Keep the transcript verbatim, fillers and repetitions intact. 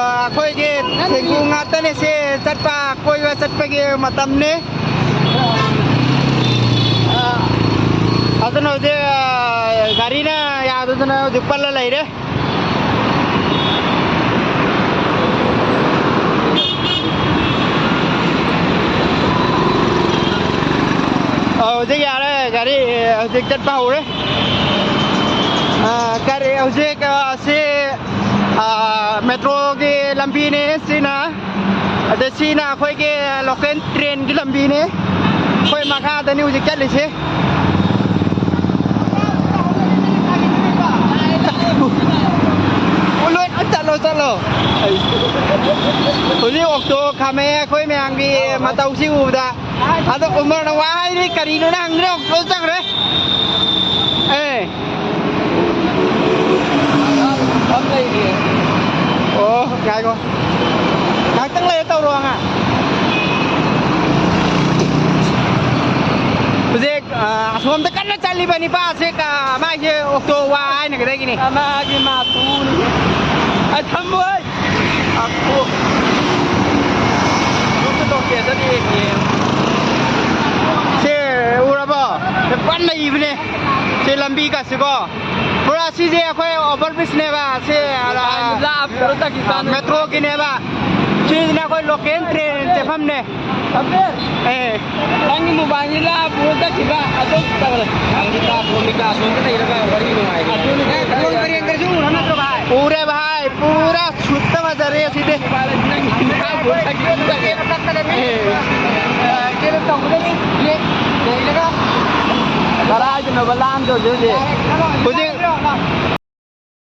ꯑꯩꯈꯣꯏꯒꯤ ꯊꯦꯡꯒꯨ ꯉꯥꯛꯇꯅꯦ ꯁꯤ ꯆꯠꯄ, ꯀꯣꯏꯕ ꯆꯠꯄꯒꯤ ꯃꯇꯝꯅꯤ꯫ ꯑꯗꯨꯅ ꯍꯧꯖꯤꯛ, ꯑ, ꯒꯥꯔꯤꯅ ꯌꯥꯗꯗꯅ ꯍꯧꯖꯤꯛ ꯄꯜꯂ ꯂꯩꯔꯦ꯫ ꯑ, ꯍꯧꯖꯤꯛ ꯌꯥꯔꯦ, ꯒꯥꯔꯤ ꯍꯧꯖꯤꯛ ꯆꯠꯄ ꯍꯧꯔꯦ꯫ ꯑ, ꯀꯔꯤ ꯍꯧꯖꯤꯛ, ꯑ, ꯁꯤ, ꯑ, ꯃꯦꯇ꯭ꯔꯣꯒꯤ ꯂꯝꯕꯤꯅꯦ ꯁꯤꯅ꯫ ꯑꯗ ꯁꯤꯅ ꯑꯩꯈꯣꯏꯒꯤ ꯂꯣꯀꯦꯜ ꯇ꯭ꯔꯦꯟꯒꯤ ꯂꯝꯕꯤꯅꯦ꯫ ꯑꯩꯈꯣꯏ ꯃꯈꯥꯗꯅꯤ ꯍꯧꯖꯤꯛ ꯆꯠꯂꯤꯁꯦ꯫ ꯂꯣꯏ ꯆꯠꯂꯣ, ꯆꯠꯂꯣ꯫ ꯍꯧꯖꯤꯛ ꯑꯣꯛꯇꯣ ꯈꯥꯝꯃꯛꯑꯦ ꯑꯩꯈꯣꯏ ꯃꯌꯥꯝꯒꯤ ꯃꯇꯧꯁꯤ ꯎꯕꯗ꯫ ꯑꯗꯣ ꯎꯃꯔꯅ ꯋꯥ ꯍꯥꯏꯔꯤ, ꯀꯔꯤꯅꯣꯅ ꯍꯪꯗ꯭ꯔꯦ, ꯑꯣꯛꯇꯣ ꯆꯠꯈ꯭ꯔꯦ꯫ ꯑꯦ꯫ ꯑꯣ, ꯉꯥꯏꯈꯣ꯫ ꯉꯥꯏꯍꯥꯛꯇꯪ ꯂꯩꯔ ꯇꯧꯔꯣ ꯑꯉꯥꯡ꯫ ꯍꯧꯖꯤꯛ, ꯑ, ꯑꯁꯣꯝꯗ ꯀꯟꯅ ꯆꯠꯂꯤꯕ ꯅꯤꯄꯥꯁꯦ ꯀ-, ꯃꯥꯏꯁꯦ ꯑꯣꯛꯇꯣ ꯋꯥ ꯍꯥꯏꯅ ꯀꯗꯥꯏꯒꯤꯅꯤ? ꯃꯥꯒꯤ ꯃꯥꯇꯨꯅꯤ꯫ ꯑ, ꯊꯝꯃꯣꯏ꯫ ꯑ, ꯑꯣ꯫ ꯂꯣꯛꯇ ꯇꯧꯔꯛꯀꯦ, ꯆꯠꯂꯤ ꯌꯦꯡꯉꯦ꯫ ꯁꯦ ꯎꯔꯕꯣ? ꯁꯦ ꯐꯟ ꯂꯩꯕꯅꯦ꯫ ꯁꯦ ꯂꯝꯕꯤ ꯀꯥꯁꯤꯀꯣ꯫ ꯄꯨꯔꯥ ꯁꯤꯁꯦ ꯑꯩꯈꯣꯏ over bridgeꯅꯦꯕ꯫ ꯁꯦ, ꯑ, ꯂꯥꯞ ꯄꯨꯔꯥ ꯆꯠꯈꯤꯕ꯫ ꯑ, ꯃꯦꯇ꯭ꯔꯣꯒꯤꯅꯦꯕ꯫ ꯁꯤꯁꯤꯅ ꯑꯩꯈꯣꯏ ꯂꯣꯀꯦꯜ ꯇ꯭ꯔꯦꯟ ꯆꯠꯐꯝꯅꯦ꯫ ꯑꯦ꯫ ꯅꯪꯒꯤ ꯃꯣꯕꯥꯏꯜꯁꯤ ꯂꯥꯞ ꯄꯨꯔ ꯆꯠꯈꯤꯕ꯫ ꯑꯗꯨꯝ ꯇꯧꯔꯦ꯫ ꯅꯪꯗꯤ ꯂꯥꯞ ꯄꯨꯔ ꯃꯤꯀꯥ ꯑꯁꯣꯝꯗ ꯂꯩꯔꯒ ꯋꯥꯔꯤ ꯅꯨꯡꯉꯥꯏꯔꯤ꯫ ꯑꯗꯨꯅꯤ꯫ ꯅꯣꯡ ꯄꯔꯦꯡ ꯀꯔꯤꯁꯨ ꯎꯔ ꯅꯠꯇ꯭ꯔꯣ ꯚꯥꯏ? ꯎꯔꯦ ꯚꯥꯏ꯫ ꯄꯨꯔꯥ ꯁꯨꯠꯇ ꯐꯖꯔꯦ ꯁꯤꯗꯤ꯫ ꯀꯔꯥꯏꯗꯅꯣꯕ ꯂꯥꯟꯗꯣꯏꯁꯦ ꯍꯧꯖꯤꯛ? ꯍꯧꯖꯤꯛ